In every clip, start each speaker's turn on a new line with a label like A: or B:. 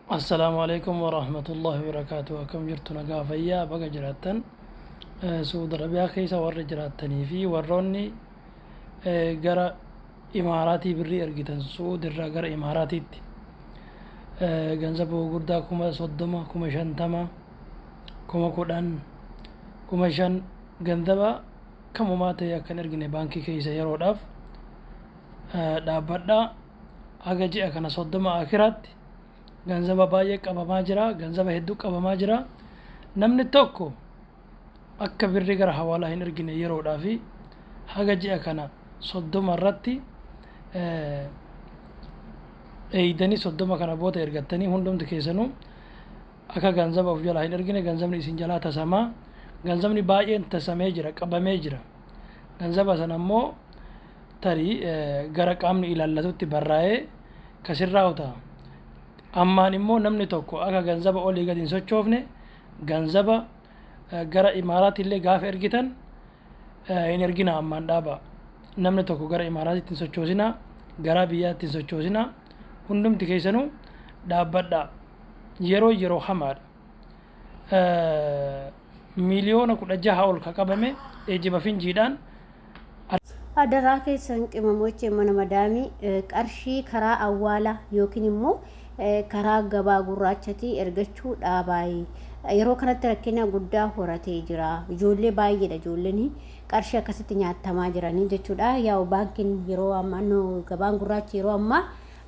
A: Assalaamu alaikum warahmatullahi wabarakaatu. Akkam jirtu? Nagaa fayyaa baga jiraattan. Suudi Arabiyaa keessa warri jiraattanii fi warroonni gara Imaaraatii birrii ergitan, Suudi irraa gara Imaaraatiitti ganzaba gurguddaa 30,000, 50,000, 10,000, 5,000, ganzaba kamumaa ta'e akka hin ergine baankii keessa yeroodhaaf dhaabbadhaa. Haga ji'a kana 30 akiraatti ganzaba baay'ee qabamaa jira, ganzaba hedduu qabamaa jira. Namni tokko akka birri gara hawaalaa hin ergine yeroodhaa fi haga ji'a kana 30 irratti eeydanii, 30 kana booda ergattanii hundumti keessanuu akka ganzaba of jalaa hin ergine. Ganzabni isin jalaa tasamaa, ganzabni baay'een tasamee jira, qabamee jira. Ganzaba sana immoo tarii gara qaamni ilaallatutti barraa'ee kasirraa ta'a. Ammaan immoo namni tokko akka ganzaba olii gadi hin sochoofne, ganzaba gara Imaaraatti illee gaafa ergitan hin ergina, ammaan dhaaba. Namni tokko gara Imaaraatitti hin sochoosinaa, gara biyyaatti hin sochoosinaa. Hundumti keessanuu dhaabbadhaa. Yeroo hamaadha. 16 miliyoona ol ka qabame eejiba finjiidhaan.
B: Adaraa keessan qimamochee mana madaamii, qarshii karaa awwaalaa yookiin immoo karaa gabaa gurraachatii ergachuu dhaabaayi. Yeroo kanatti rakkina guddaa horatee jira. Ijoollee baay'eedha ijoolleen qarshii akkasitti nyaatamaa jiranii jechuudha. Yaa'u baankiin yeroo ammaa gabaan gurraachi yeroo ammaa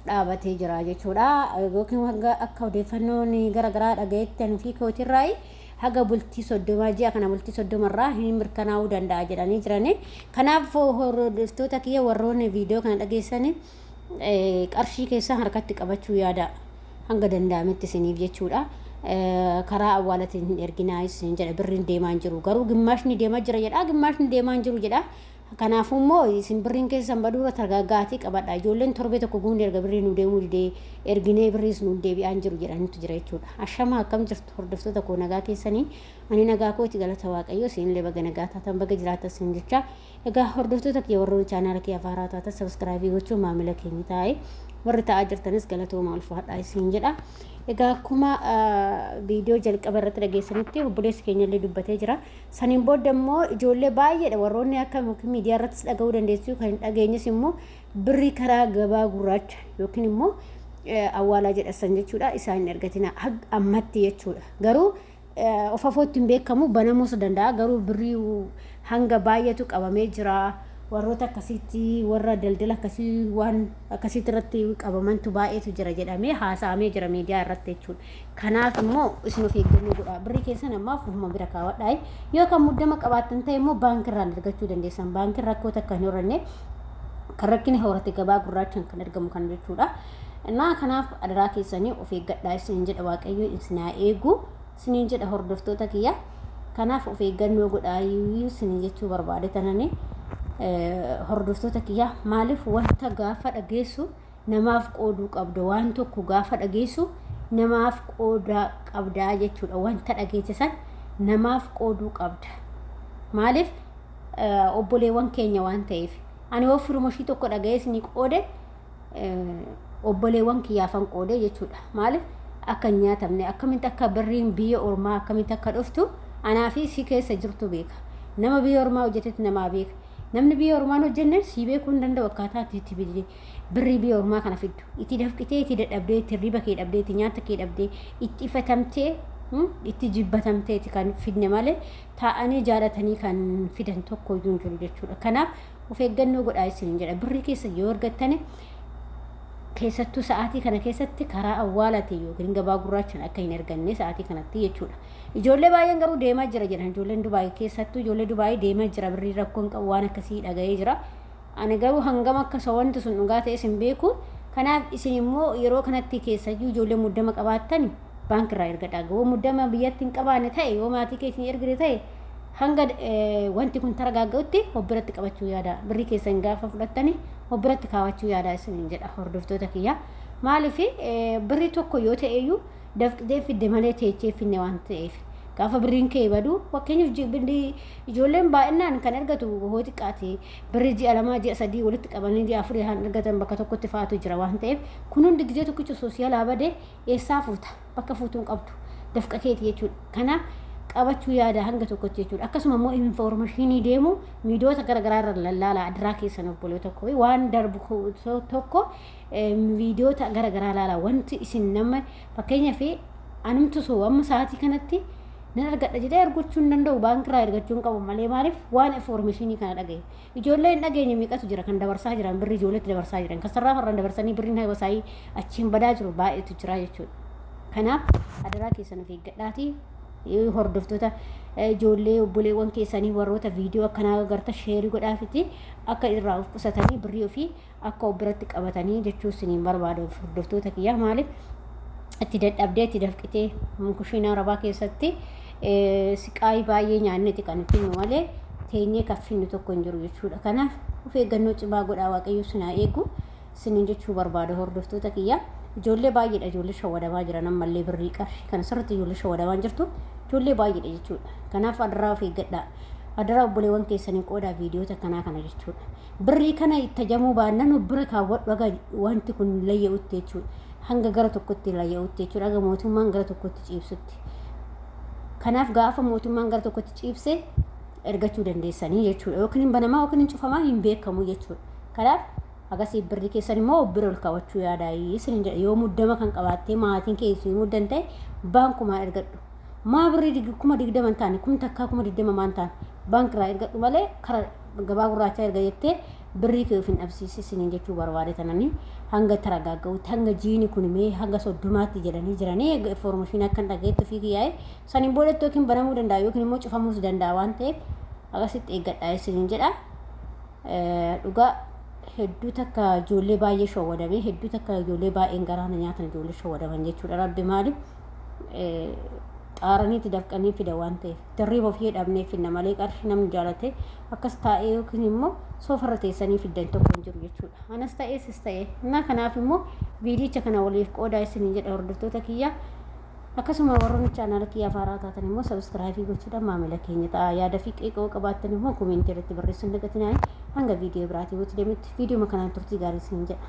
B: dhaabatee jira jechuudha. Yookiin hanga akka odeeffannoon gara garaa dhagayetti ani fi kootirraayi haga bultii 30, ji'a kana bultii 30rraa hin mirkanaa'uu danda'a jedhanii jirani. Kanaaf hordoftoota kiyya, warroonni viidiyoo kana dhageessani, qarshii keessan harkatti qabachuu yaada hanga danda'ametti isiniif jechuudha. Karaa awwaalatiin hin erginaa isin jedha. Birriin deemaa hin jiru, garuu gimmaashni deemaa jira jedha, gimmaashni deemaa hin jiru jedha. Kanaafuu immoo isin birriin keessan baduura targaaggaatii qabadha. Ijoolleen torbee tokko guunni erga birrii nu deemuu didee erginee birriis nu deebi'aa hin jiru jedhanitu jira jechuudha. Ashama, akkam jirtu hordoftoota koo? Nagaa keessanii? Ani nagaa kooti, galata Waaqayyoo. Isinillee baga nagaa taatan, baga jiraatan isin jecha. Egaa hordoftoota kiyya, warroonni chaanaala kiyya haaraa taatan subscribe gochuun maamila keenya taa'e, warri ta'aa jirtanis galatooma, ulfaadhaa isin jedha. Egaa akkuma viidiyoo jalqaba irratti dhageessanitti obboleessi keenya illee dubbatee jira. Saniin booda immoo ijoollee baay'eedha warroonni akka miidiyaa irrattis dhaga'uu dandeessu, kan hin dhageenyes immoo birrii karaa gabaa gurraacha yookiin immoo awwaalaa jedhasan jechuudha, isaan hin ergatina ammatti jechuudha. Garuu of afootti hin beekamu, banamuus danda'a, garuu birrii hanga baay'eetu qabamee jira. Warroota akkasiitti, warra daldala akkasii waan akkasiitti irratti qabamantu baay'eetu jira jedhamee haasa'amee jira miidiyaa irratti jechuudha. Kanaaf immoo isin of eeggannoo godhaa. Birrii keessan ammaaf ofuma bira kaawwadhaa. Yoo kan muddama qabaattan ta'e immoo baankirraan argachuu dandeessan. Baankiin rakkoo takka hin horanne, kan rakkina horate gabaa gurraachaan kan argamu kan jechuudha. Innaa kanaaf adaraa keessanii of eeggadhaa isin jedha. Waaqayyo isin haa eegu isiniin jedha, hordoftoota kiyya. Kanaaf of eeggannoo godhaa isin jechuu barbaade tanani, hordoftoota kiyya. Maaliif wanta gaafa dhageessu namaaf qooduu qabda, waan tokko gaafa dhageessu namaaf qoodaa qabdaa jechuudha. Wanta dhageesse san namaaf qooduu qabda. Maaliif obboleewwan keenya waan ta'eef. Ani yoo firuma ishii tokko dhaga'ee isinii qoode, obboleewwan kiyyaafan qoode jechuudha. Maaliif akka hin nyaatamne, akkamitti akka birriin biyya ormaa akkamitti akka dhuftu anaa fi si keessa jirtu beeka. Nama biyya ormaa hojjetetti namaa beeka. Namni biyya ormaan hojjenne sii beekuu hin danda'u akkaataa itti birrii biyya ormaa kana fiddu. Itti dafqitee, itti dadhabdee, itti hirriba kee dhabdee, itti nyaata kee dhabdee, itti ifatamtee, itti jibbatamteeti kan fidne malee taa'anii jaalatanii kan fidan tokko iyyuu hin jiru jechuudha. Kanaaf of eeggannoo godhaa isiniin jedha. Birrii keessa yoo argattane, keessattuu sa'aatii kana keessatti karaa awwaalaatiin yookiin gabaa gurraachaan akka hin erganne sa'aatii kanatti jechuudha. Ijoollee baay'een garuu deemaa jira jedhan. Ijoolleen Dubaay, keessattuu ijoollee Dubaay deemaa jira, birrii rakkoo hin qabu waan akkasii dhaga'ee jira. Ani garuu hangam akka isa wanti sun dhugaa ta'es hin beeku. Kanaaf isin immoo yeroo kanatti keessayyuu ijoollee muddama qabaattan baankirraa ergadhaa. Yoo muddama biyyatti hin qabaanne ta'e, yoo maatii keessan hin ergine ta'e, hanga wanti kun targaagga'utti of biratti qabachuu yaada. Birrii keessan gaafa fudhattani of biratti kaawwachuu yaada isiniin jedha, hordoftoota kiyya. Maaliif birrii tokko yoo ta'eyyuu dafqitee fidde malee teechee finne waan ta'eef. Gaafa birriin kee badu, fakkeenyaaf ijoolleen baay'inaan kan ergatu hoo xiqqaate birrii ji'a 2, ji'a 3 walitti qabanii, ji'a 4 kan ergatan bakka tokkotti fa'aatu jira waan ta'eef, kun hundi gizee tokkicha soosiyaalaa bade eessaa fuuta? Bakka fuutuu hin qabdu, dafqa keeti jechuudha. Kanaaf qabachuu yaada hanga tokkotti jechuudha. Akkasuma immoo information deemu miidiyoota garaagaraa irra lallaalaa, adiraa keessan obbolee tokko waan darbu tokko viidiyoota garaagaraa laala. Wanti isin nama, fakkeenyaaf, anumtu soo amma sa'aatii kanatti nan argadha jedhee ergachuu hin danda'u, baankiraa ergachuu hin qabu malee. Maaliif? Waan information kana dhagaye. Ijoollee hin dhageenye meeqatu jira kan dabarsaa jiran, birrii ijoolleetti dabarsaa jiran, kan sarraa farraan dabarsanii birriin hawasaayii achiin badaa jiru baay'eetu jira jechuudha. Kanaaf adaraa keessan of eeggadhaatii, hordoftoota ijoollee obboleewwan keessanii warroota viidiyoo akkanaa agarta share godhaafiti, akka irraa of qusatanii birrii ofii akka of biratti qabatanii jechuu isiniin barbaadu, hordoftoota kiyyaa. Maaliif? Itti dadhabdee, itti dafqitee, kushiinaa arabaa keessatti siqaayii baay'ee nyaanneeti kan finnu malee teenyee kan finnu tokko hin jiru jechuudha. Kanaaf of eeggannoo cimaa godhaa, Waaqayyo sinaa eegu sinin jechuu barbaada, hordoftoota kiyya. Ijoollee baay'eedha ijoollee shawwadamaa jiran ammallee, birrii qarshii kana sirriitti ijoollee shawwadamaa jirtu, ijoollee baay'eedha jechuudha. Kanaaf adaraa of eeggadhaa. Adaraa obboleewwan keessanii qoodaa viidiyoota kanaa kana jechuudha. Birrii kana itti ajamuu baannaan of bira kaawwadhu haga wanti kun layya'utti jechuudha. Hanga gara tokkotti layya'utti jechuudha. Haga mootummaan gara tokkotti ciibsutti. Kanaaf gaafa mootummaan gara tokkotti ciibse ergachuu dandeessanii jechuudha. Yookiin hin banamaa yookiin hin cufamaa, hin beekamu jechuudha. Kanaaf agasii birrii keessan immoo of bira ol kaawwachuu yaadaa isin jedha. Yoo muddama kan qabaattee maatiin keessi muddan ta'e, baankumaa ergadhu. Maa birrii 20,000 hin taane, 1000, 20,000 maan taane, baankiraa ergadhu malee kara gabaa gurraachaa erga jettee birrii kee of hin dhabsiisisiniin jechuu barbaade. Tananii hanga taragaaga'utti, hanga jiini kun mee hanga 30tti jedhanii jiranii, information akkan dhagayetti ofii kiyyaa'e, saniin boodatti yookiin banamuu danda'a yookiin immoo cufamuus danda'a waan ta'eef akkasitti eeggadhaa isiniin jedha. Dhugaa hedduu takka ijoollee baay'ee shawwadame, hedduu takka ijoollee baay'een garaana nyaatan, ijoollee shawwadaman jechuudha. Rabbi, maaliif xaaraniitti dafqanii fida waan ta'eef, dirriba ofii dhabnee finna malee qarshii namni jaalate akkas taa'ee yookiin immoo soofarra teessanii fiddan tokko hin jiru jechuudha. Anas ta'ee sis ta'ee. Innaa kanaaf immoo viidiyicha kana waliif qoodaa isiniin jedha, hordoftoota kiyya. Akkasuma warroonni chaanaala kiyyaaf haaraa taatan immoo subscribe gochuudhaan maamila keenya ta'a. Yaada fi qeeqoo qabaattan immoo comment irratti barreessuun dagatinaa. Hanga viidiyoo biraatii walitti deemutti viidiyoo kanaan turtii gaarii isiniin jedha.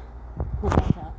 B: Nagaa ta'a.